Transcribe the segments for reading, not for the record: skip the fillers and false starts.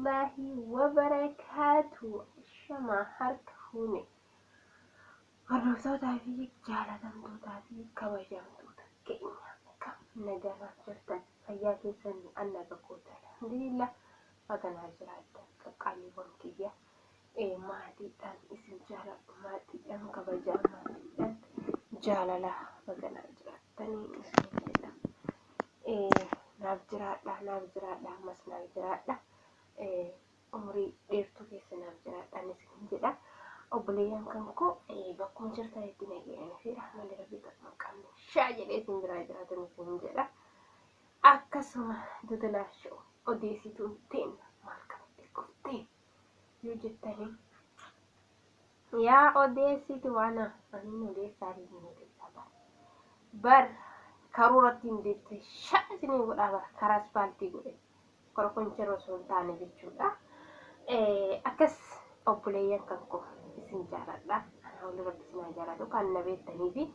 Warahmatullaahi wabarakaatu. Shamaa harka fuune hordoftootaa fi jaalatamtootaa fi kabajamtoota keenya, akkam nagaanaaf jirtan? Fayyaa keessan? Anna bakkoota alhamdulillah, baganaa jiraattan. Qaqqaaliiwwan kiyya, maatiidhaan isin jaaladhu, maatiidhaan kabajaa, maatiidhaan jaalalaa, baganaa jiraattanii isin jedha. Naaf jiraadha, naaf jiraadha, ammas naaf jiraadha, umurii dheertuu keessa naaf jiraadhaan isin jedha. Obboleeyyan kan koo, bakkuma jirtanitti nageenyaa fi rahmanni rabbii kan qabne shaa jedhee isin biraa jiraatan isin jedha. Akkasuma dodolaashoo odeessituun teenna maal qabattee dhuftee yoo jettanii, yaa odeessitu waan ani odeessaa hin odeessaa bara bar karooratti hin deebite shaa isinii godhaa, bara karaa aspaaltii godhe korkonchera osoo hin taane jechuudha. Akkas obboleeyyan kan koo, isin jaaladha. Anaa oli rabbi isin haa jaalatu. Kan na beektanii fi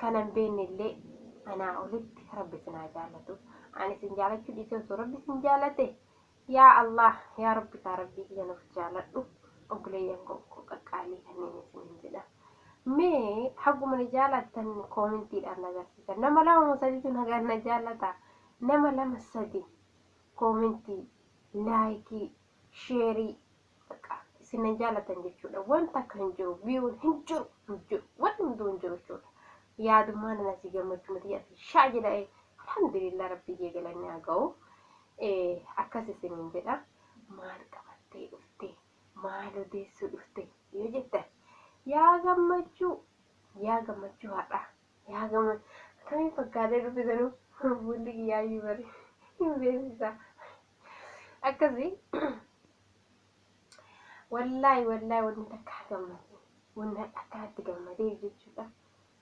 kan hin beekne illee anaa olitti rabbi isin haa jaalatu. Ani isin jaalachuu dhiisee osoo rabbi isin jaalate, yaa Allah, yaa rabbi, kaa rabbii kiyya nuuf jaaladhu obboleeyyan koo qaqqaalii kanneen isin jedha. Mee haguma na jaalattan koomentiidhaan agarsiisa. Nama lama moo sadiitu nagaan na jaalata. Nama lama sadi koomentii, laayikii, sheerii isin na jaalatan jechuudha. Wanta akka hin jiru, viyuun hin jiru, hin jiru, wanti hunduu hin jiru jechuudha. Yaadummaa nana si gammachuu miti asii shaa jedha. Alhamdulillah, rabbii kee galanni haa ga'u. Akkas isiniin jedha. Maal qabattee dhufte? Maal odeessuu dhufte yoo jettan, yaa gammachuu, yaa gammachuu har'a, yaa gammachuu akkamiin fakkaatee dhuffisanuu fuulli kiyyaayyuu bari hin beeksisa. Akkasii wallaahi, wallaahi, wanni takka gammade, wanni akkanatti gammadee jechuudha.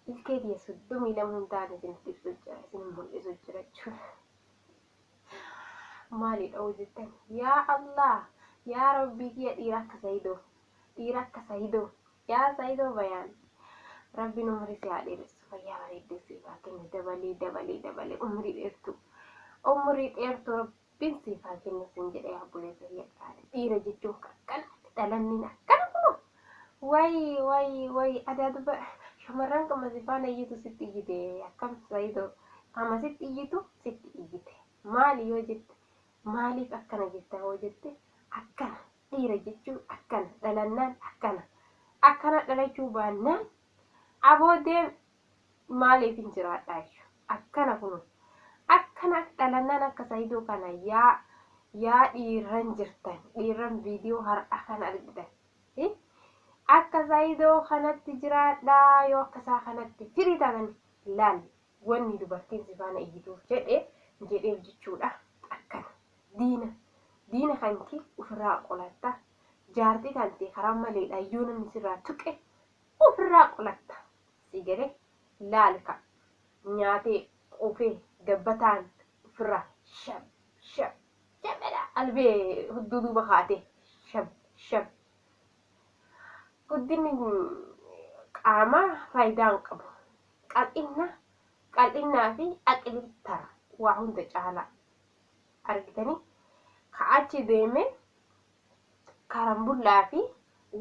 Ilkee tiyya 32 hin taane isinitti ibsu jira, isin mul'isu jira jechuudha. Maalidha hoo jettan, yaa Allah, yaa rabbii kiyya, dhiira akka Sayidoo, dhiira akka Sayidoo, yaa Sayidoo bayaan, rabbiin umrii si haa dheeressu, fayyaa bareedduu siif haa kennu, dabalee dabalee dabalee umrii dheertuu, umrii dheertuu rabbiin siif haa kennu sin jedhe. Yaa obboleessa kiyya qaali, dhiira jechuun akkana, dhalanniin akkana kunoo. Wayi wayi wayi, adaa duba shamarran qama si faana iyyitu sitti iyyite. Akkam Sayidoo, kama sitti iyyitu sitti iyyite. Maali yoo jette, maaliif akkana jetta yoo jette, akkana dhiira jechuun akkana, dhalannaan akkana, akkana dhalachuu baannaan aboo deem, maaliif hin jiraadhaa jechuudha. Akkana kunoo, akkana dhalannaan akka Sayidoo kana. Yaa dhiirran jirtan, dhiirran viidiyoo har'a kana argitan, akka Sayidoo kanatti jiraadhaa. Yoo akka isaa kanatti firii taatan, laal wanni dubartiin si faana iyyituuf jedhe jedheef jechuudha. Akkana diina diina kanki ofirraa qolatta, jaartii tante karaa maleedha yoo namni sirraa tuqe ofirraa qolatta. Si galee laal ka nyaatee quufee gabbataan ofirraa shab shab shabedha, albee hudduu duuba kaatee shab shab. Guddinni qaamaa faayidaa hin qabu. Qal'inna, qal'innaa fi aqlii tara waa hunda caalaa. Argitanii, ka achi deeme karambullaa fi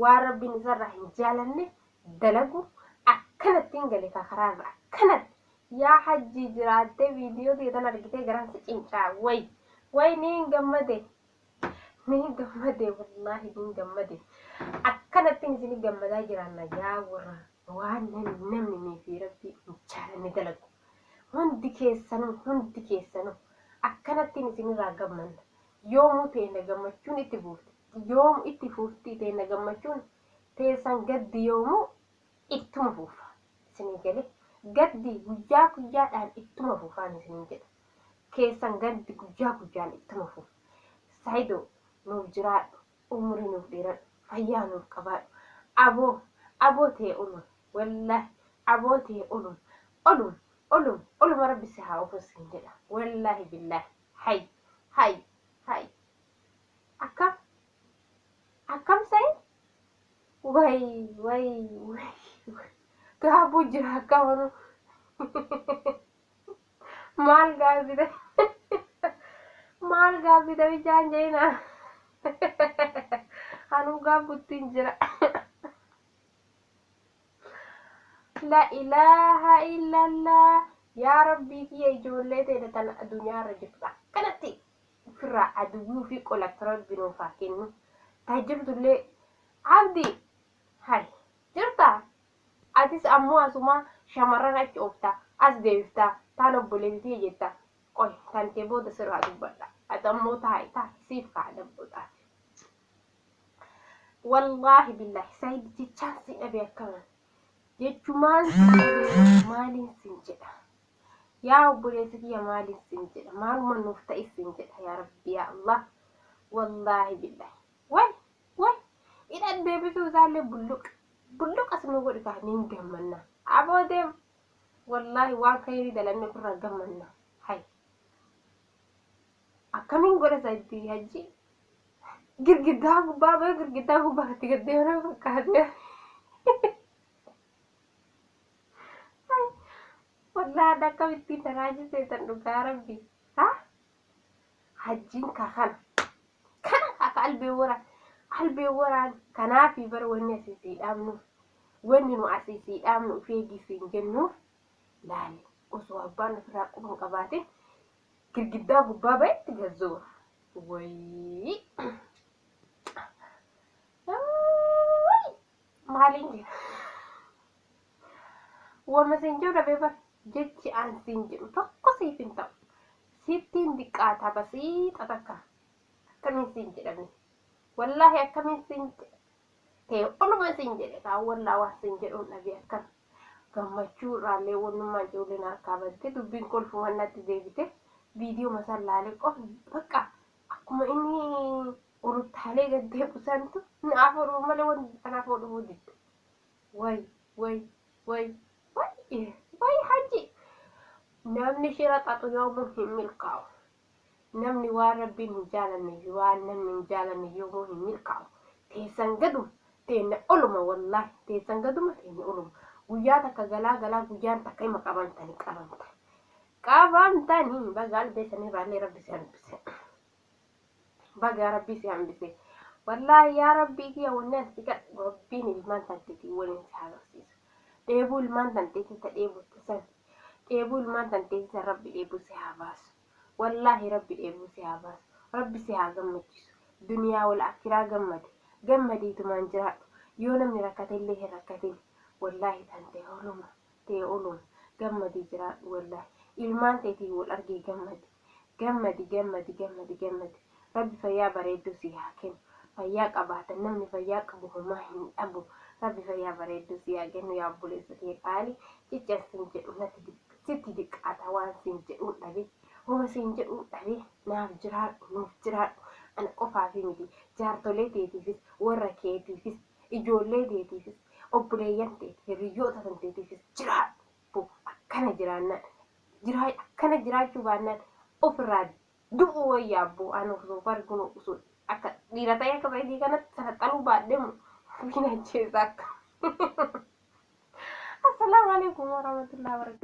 waan rabbiin isarraa hin jaalanne dalagu akkanatti hin gale ka karaarra akkanatti. Yaa hajji, jiraattee viidiyoo ta'e argitee garaan si cincaa. Way way, niin gammade, niin gammade, wallaahi niin gammade. Akkanattiin isin gammadaa jiraanna. Yaa warra waan namni nii fi rabbii hin jaalanne dalagu, hundi keessanuu, hundi keessanuu akkanattiin isinirraa gammanna. Yoomuu teenya gammachuun itti buufti, yoomu itti fuufti teenya gammachuun teessan, gaddi yoomuu ittuma fuufa. Isinii galee, gaddi guyyaa guyyaadhaan ittuma fuufaan isiniin jedha. Keessan gaddi guyyaa guyyaan ittuma fuufa. Saayidoo, nuuf jiraadhu, umurii nuuf dheeradhu, fayyaa nuuf qabaadhu. Aboo, aboo ta'e olum, wallaahi aboo ta'e olum, olum, olum, oluma rabbi si haa ofu siin jedha. Wallaahi billaahi, hay hay hay, akkam akkam sa'i, way way way, gaabuu jira. Akkam maal gaabbita, maal gaabbita bichaan jeena. Anuu gaabbuttiin jira. La ilaaha illallah. Yaa Rabbii kiyya, ijoollee teenya tana addunyaarra jirtu akkanatti ofirraa aduwwii ofii qolatti Rabbi nuuf haa kennu. Taa jirtullee Abdi hay jirta, atis ammoo asuma shamarran achi oofta, as deebifta, taan obboleettii jetta. Qoy, tantee booda sirraa dubbadha. Ati ammoo taa'i taa'i, siif ka'a dabboodhaaf. Wallaahi billaahi, Saayid, jechaan si dhabe, akkama jechumaan si dhabe. Maaliin sin jedha, yaa obboleessi kiyya? Maaliin sin jedha? Maaluma nuuf ta'e sin jedha? Yaa Rabbi, yaa Allah, wallaahi billaahi, way way, hidhan deebisuu isaallee bulluq bulluq as nu godhi kaa, niin gammanna. Aboo deem, wallaahi waan khayrii dalanne ofirraa gammanna. Hay, akkamiin godha Saayid hajji? Girgiddaa gubbaa ba'e, girgiddaa gubbaa itti gaddeemna fakkaate. Wallaahi akkamittiin taraajisee dhugaa Rabbi. Ha, hajjiin ka kana kana ka albee waraan, albee waraan. Kanaafi bara wanni asii sii dhaabnuuf, wanni nu asii sii dhaabnu of eegisiin jennuuf, laali, osoo abbaan ofirraa quba hin qabaatin girgiddaa gubbaa ba'etti gazzoora. Wayii, maaliin jedha? Wama siin jedhu dhabee bar. Jechi an siin jedhu tokko siif hin ta'u. Sittiin diqqaataa basiixa takka. Akkamiin siin jedhame? Wallaahi akkamiin siin jedha? Ta'e oluma siin jedhe kaa. Wallaa waan siin jedhuun dhabee. Akkam gammachuu irraallee wannummaan ijoolleen harkaa batte, dubbiin kolfuman natti deebite. Viidiyoo masaan laalee qofa bakka akkuma inni oluttaalee gad deebi'u santu naaf ooluu malee wanti anaaf ooluu didde. Way way way way way, hajji, namni shira xaxu yoomuu hin milkaa'u. Namni waan Rabbiin hin jaalanne, waan namni hin jaalanne yoomuu hin milkaa'u. Teessan gaduma, teenna oluma. Wallaahi teessan gaduma, teenna oluma. Guyyaa takka galaa galaa, guyyaan takka ima qabamtani, qabamtani, qabamtanii. Baga albeessanii irraallee Rabbi si hambise. Baga Rabbi si hambise. Wallaahi yaa Rabbii kiyya, wanni as kadhu, Rabbiin ilmaan tanteetii waliin si agarsiisu. Dheebuu ilmaan tanteetii ta dheebotte san, dheebuu ilmaan tanteetii san Rabbi dheebuu si haa baasu. Wallaahi Rabbi dheebuu si haa baasu. Rabbi si haa gammachiisu. Duniyaa wal akiraa gammade gammadiitumaan jiraadhu. Yoo namni rakkatellee hin rakkatin. Wallaahi tante oluma, ta'e oluma, gammadii jiraadhu. Wallaahi ilmaan teetii wal argee gammadi, gammadi, gammadi, gammadi, gammadi. Rabbi fayyaa bareedduu si haa kennu. Fayyaa qabaatan, namni fayyaa qabu homaa hin dhabu. Rabbi fayyaa bareedduu si haa kennu, yaa obboleessa kee qaali. Jecha sin jedhu natti sitti diqqaata. Waan sin jedhuun dhabe, homa sin jedhuun dhabe. Naaf jiraadhu, nuuf jiraadhu. Ana qofaafi miti, jaartolee teetiifis, warra keetiifis, ijoollee teetiifis, obboleeyyan teeti, hiriyoota tan teetiifis jiraadhu. Akkana jiraannaan jiraa, akkana jiraachuu baannaan ofirraa du'u wayya. Abboo, ani osoo arginu, osoo akka dhiira ta'e akka Saidii kanatti sana baadhemu ofiin ajjeesa akka. Assalaamu alaikum warahmatullahi wabarakatuh.